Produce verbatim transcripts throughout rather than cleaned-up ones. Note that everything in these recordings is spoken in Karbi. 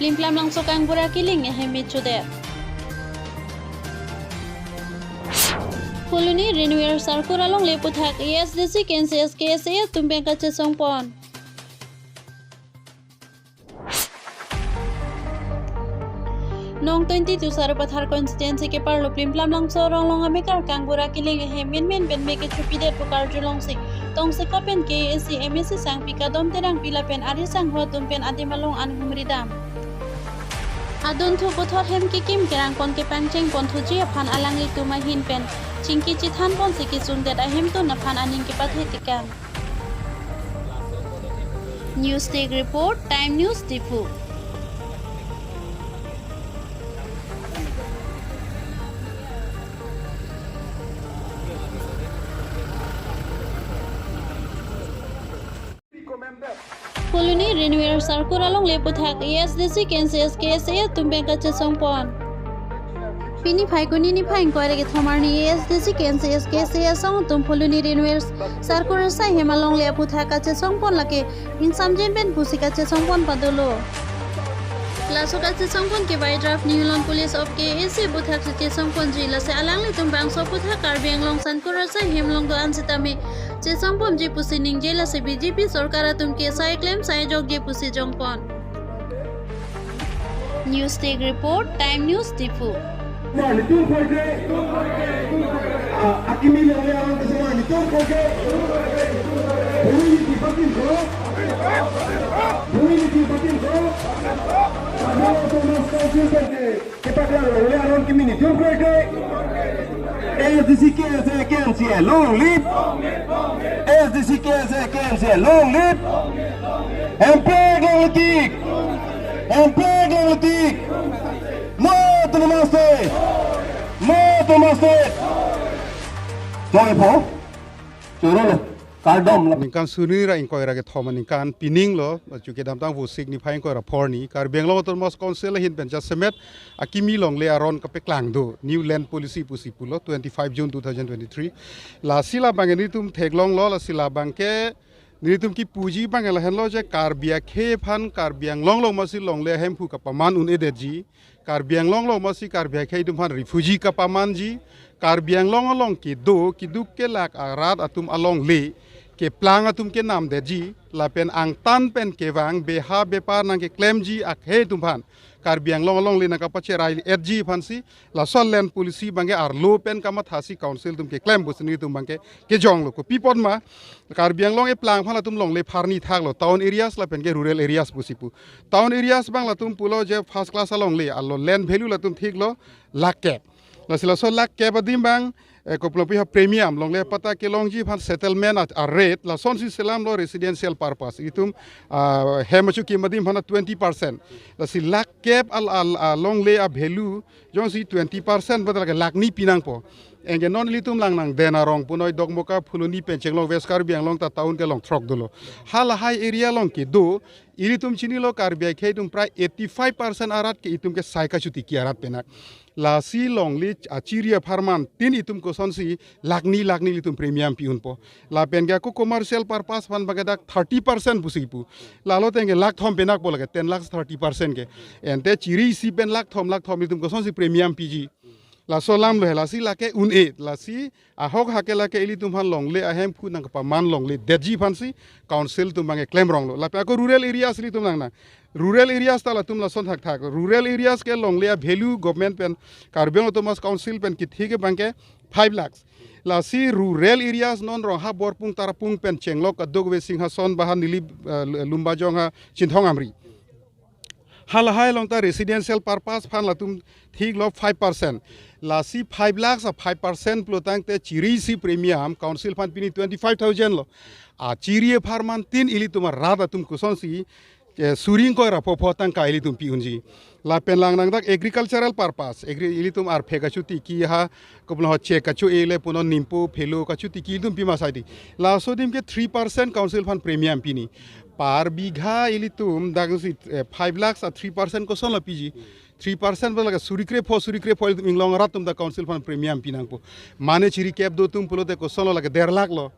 Plimplam Langso kangbura kiling ahem me chodet. Phuloni Renewal Sarkur alongle aputhak A S D C, K N C S, K S A atum pen kachesongpon. Nong twenty-two Sarupathar constituency keparlo Plimplam Langso Ronglong amekar kangbura kiling ahem menmen pen me kechopidet pu karjulongsi tongsekot pen K A A C M A C sangpi Kadom Terangpi lapen ari sangho atum pen adim along an humridam. Adunthu puthot hem kekim kerangpon kepangchengpon thuji aphan alanglitum ahin pen chingki chethanponsi kesungdet ahemtun aphan aning kepathe tekang. News Desk Report, Time News Diphu. Phuloni Renewal Sarkur alongle aputhak A S D C, K N C S, K S A atum pen kachesongpon. Pini Phaikuni niphai ingkoi ra kethom arni A S D C, K N C S, K S A asong atum Phuloni Renewal Sarkur asai hem alongle aputhak kachesongpon lake ingsamjen pen pusi kachesongpon padolo. Laso kachesongpon ke Baitdrap New Hills Police of K A A C aputhak si chesongponji, lasi alanglitum bangso aputhak Karbi Anglong Sarkur asai hem along do-an sitame chesongponji pusi ningje, lasi B J P sorkar atum ke sai klem sai jokje pusi jongpon. News Desk Report, Time News Diphu. Wah, nitum koike. Ah, akimi longle aron kesema nitum koike. Bui niti patin ko. Bui niti patin ko. Amo to mas kau sih koike. Kepaklang longle aron kimi nitum koike. A S D C, K S A, K N C A, long live. A S D C, K S A, K N C A, long live. Hemprek longle tik. Hemprek longle tik. No to Namaste. No to Namaste. Joy po. Choro lo. Kardom lo. Ningkan suri ra ingkoi ra kethom aningkan pining lo, chuke damtang Vosik niphai ingkoi ra phor arni Karbi Anglong Autonomous Council ahin pen jasemet akimi longle aron kapeklang do, New Land Policy pusi pulo, twenty-five June two thousand twenty-three. Lasi labang nelitum theklonglo, lasi labang ke nelitum kipuji abang lahenlo je Karbi akhei aphan Karbi Anglong along masi longle ahemphu kapaman un-edetji. Karbi Anglong along masi Karbi akhei atum aphan refugee kapamanji. Karbi Anglong along kedo keduk kelak arat atum alongle keplang atum kenamdetji. Lapen angtan pen kevang beha bepar nangkeklemji akhei atum aphan Karbi Anglong alongle nangkapacherai-etji aphansi laso land policy abang ke arlo pen kamathasi council atum keklem pusi nelitum abang ke kejonglo. Kopi apot ma, Karbi Anglong eplang aphan latum longle pharni thaklo, town areas lapen ke rural areas pusi pu. Town areas abang latum pulo je first class alongle, alo land value latum thiklo lakh kep. Lasi laso lakh kep adim abang, eh, kopi apot ha premium, longle patta kelongji aphan settlement a, a rate, lasonsi selamlo residential purpose. Itum, ah, hem achukim adim aphan twenty percent. Lasi lakh kep al, al, alongle a value jongsi twenty percent bata lake lakh ni pinangpo. Anke non ilitum langnang Denarong punoi Dokmoka Phuloni pen chenglong West Karbi Anglong ta town kelong throk dolo. Halahai area along kedo, ilitum chinilo Karbi akhei atum prai eighty-five percent arat ke itum ke sai kachotiki arat penak. Lasi longle achiri apharman tin itum kosonsi lakh ni lakh ni ilitum premium pi-unpo. Lapen ke ako commercial purpose aphan abang ke dak thirty percent pusi pu. Lalo teng ke lakh thom penakpo lake, ten lakhs thirty percent ke. Ante chiri isi pen lakh thom lakh thom itum kosonsi premium piji. Laso alam lo he, lasi lake un-e, lasi ahok hake lake ilitum aphan longle ahemphu nangkapaman longledetji aphansi council atum abang ke klemronglo. Lapen ako rural areas ilitum langnang. Rural areas ta latum lason thakthak. Rural areas ke longle a value government pen Karbi Anglong Autonomous Council pen kithi ke abang ke five lakhs. Lasi rural areas non Rongha, Borpung, Tarapung pen chenglok kadokave Singhason baha Nilip, eh, Lumbajong ha Chinthong Amri. Halahai along ta residential purpose aphan latum thiklo five percent. Lasi five lakhs a five percent pulo tangte chiri isi premium council aphan pini twenty-five thousand lo. Achiri apharman tin ilitum arat atum kosonsi, eh, suri ingkoi ra pho pho tangka ilitum pi-unji. Lapen langnang dak agricultural purpose, agri, ilitum arphe kachotiki ha, kopi apot ho chek kacho-e le punon nimpo phelo kachotiki ilitum pima saidi. Laso adim ke three percent council aphan premium pini. Per bigha ilitum dak si, eh, five lakhs a three percent kosonlo piji. Three percent bata lake suri krepho, suri krepho ilitum inglong arat atum ta council aphan premium pinangpo. Mane chiri kep do atum pulote kosonlo lake der lakh lo.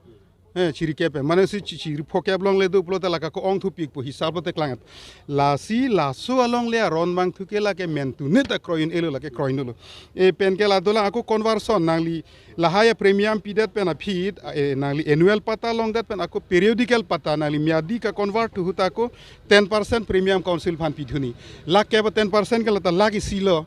Eh, chirikep pen. Mane si chi-, chiripho kep alongle do pulote lake ko-ong thupikpo hisap lote klang-et. Lasi laso alongle aron abang thu ke lake mentu ne ta kroi un-elo, lake kroi un-elo. E pen ke la dolang ako conversion nangli lahai a premium pidet pen aphi, eh, nangli annual patta longdet pen ako periodical patta nangli myadi ka-convert thu ahut ako ten percent premium council aphan pi thu ni. Lake ba ten percent ke la ta lakh isi lo.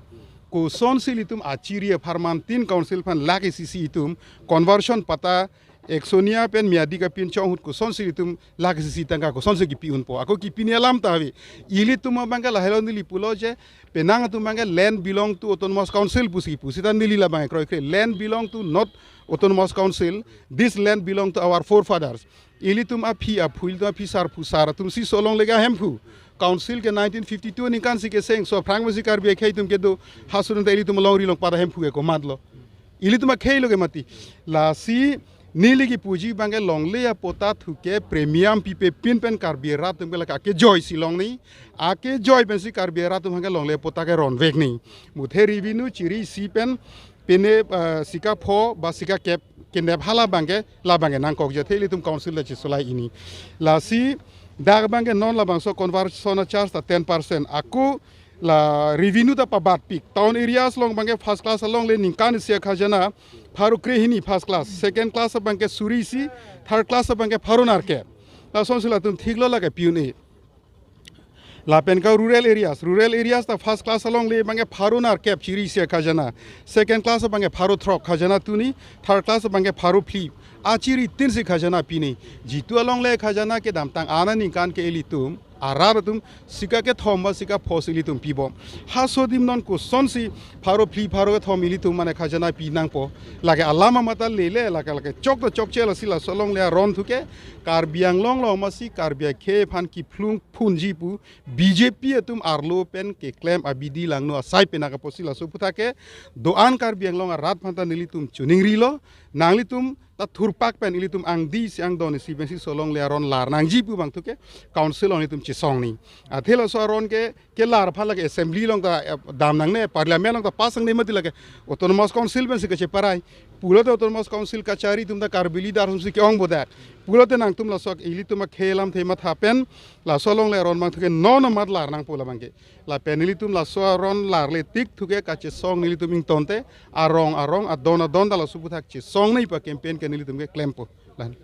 Kosonsi ilitum achiri apharman tin council aphan lakh isi si itum conversion patta Eksonia pen myadi kapinchong ahut kosonsi ilitum lakh isi tangka kosonsi kipi unpo. Ako kipini alam ta ave. Ilitum abang ke lahelo neli pulo je penang atum abang ke land belong to autonomous council pusi pu. Seta neli labang kroikre. Land belong to not autonomous council. This land belong to our forefathers. Ilitum aphi aphu, ilitum aphi sarphu sar atum si solong lega Hemphu. Council ke nineteen fifty-two aningkan si keseng. So aphrang masi Karbi akhei atum kedo, ha sudun ta ilitum alongri along pada Hemphu ke komatlo. Ilitum akhei lo ke mati. Lasi neli kipuji abang ke longle apatta thu ke premium pipe pin pen Karbi arat atum ke lake akejoi si long ni. Akejoi pensi Karbi arat atum abang ke longle apatta ke ronvek ni. Muthe revenue chiri isi pen pine, eh, sika pho ba sika kep kenep hala abang ke, la abang ke nangkok je the ilitum council ta chesolai ini. Lasi dak abang ke non labangso conversion a charge ta ten percent. Ako la revenue ta pabatpik. Town areas along abang ke first class alongle ningkan isi akhajana pharo krehini first class. Second class abang ke suri isi, third class abang ke pharo nerkep. Lasonsi latum thiklo lake pi un-e. Lapen ka rural areas, rural areas ta first class alongle abang ke pharo nerkep chiri isi akhajana. Second class abang ke pharo throk khajana thu ni, third class abang ke pharo phli. Achiri tin si khajana pi ni. Jitu alongle khajana kedamtang aningkan ke ilitum arat atum sika kethom ba sika pho si ilitum pibom. Ha sodim non kosonsi pharo phli pharo kethom ilitum mane khajana pi nangpo. Lake alam amat ta lele, lake, lake chok ta chokche, lasi laso alongle aron thu ke Karbi Anglong along masi Karbi akhei aphan kiphlung phunji pu B J P atum arlo pen keklem abidi langno asai penang apotsi laso aphuthak ke do-an Karbi Anglong arat aphan ta nelitum choningrilo, nanglitum ta thurpak pen ilitum angdi isi angdon isi pensi solongle aron lar nangji pu abang thu ke council along ilitum chesong ni. Athe laso aron ke kelar aphan lake assembly along ta, eh, dam nangne, parliament along ta pass nangne mati, lake autonomous council pensi kacheparai. Pulote autonomous council kachari atum ta Karbi leader atum si ke-ong bodak. Pulote nangtum laso ilitum akhei alamthe matha pen laso alongle aron abang thu ke non amat lar nangpo labang ke. Lapen nelitum laso aron larle tik thu ke kachesong nelitum ingtonte arong arong adon adon ta laso aphuthak chesong ni pa campaign ke nelitum ke klempo. Lan.